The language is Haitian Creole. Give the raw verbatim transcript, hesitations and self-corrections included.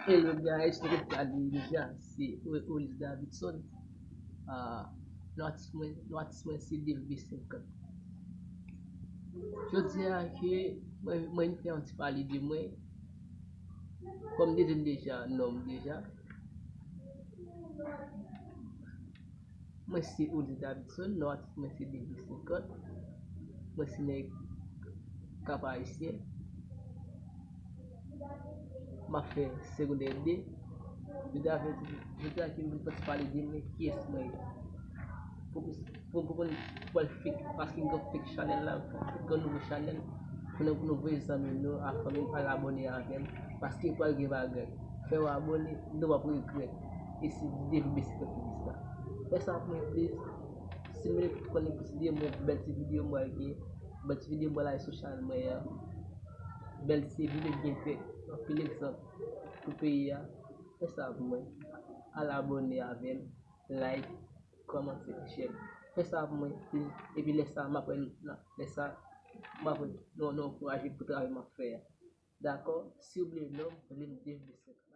Hello guys, nou konn sa deja, se Willy Davidson. Ah, non atis mwen, non atis mwen se D V B senkant. Jodi a ke mwen, mwen fè yon ti pale de mwen. Kòm nou te di deja, non m deja. Mwen se Willy Davidson, non atis mwen se D V B senkant. Mwen se nèg Kap Ayisyen. M ap fè segondè de. Jodi a, jodi a ke m vin pati pale de mwen, kiyès mwen ye. Pou, pou, pou konn pou al fake, paske m gen fake chanèl la, m gen nouvo chanèl. Pou nou, pou nou voye zanmi nou, a fanmi nou al abòne avè m, paske pral gen bagay. Fè w abòne, nou p ap regrèt. E se D V B senkant ki di sa. Fè sa pou mwen, please. Si nou vle konnen plis de mwen, bèl ti videyo mwen gen, bèl ti videyo mwen la sou chanèl mwen an. Bèl ti videyo gen fè, anpil egzanp pou peyi a. Fè sa pou mwen. Al abòne avè m, like, kòmante, share. Fè sa pou mwen, please. Epi lè sa, m ap wè, lè sa, m ap wè nou, nou ankouraje pou travay m ap fè a. Dakò? Si w vle non m, vle m D V B senkant.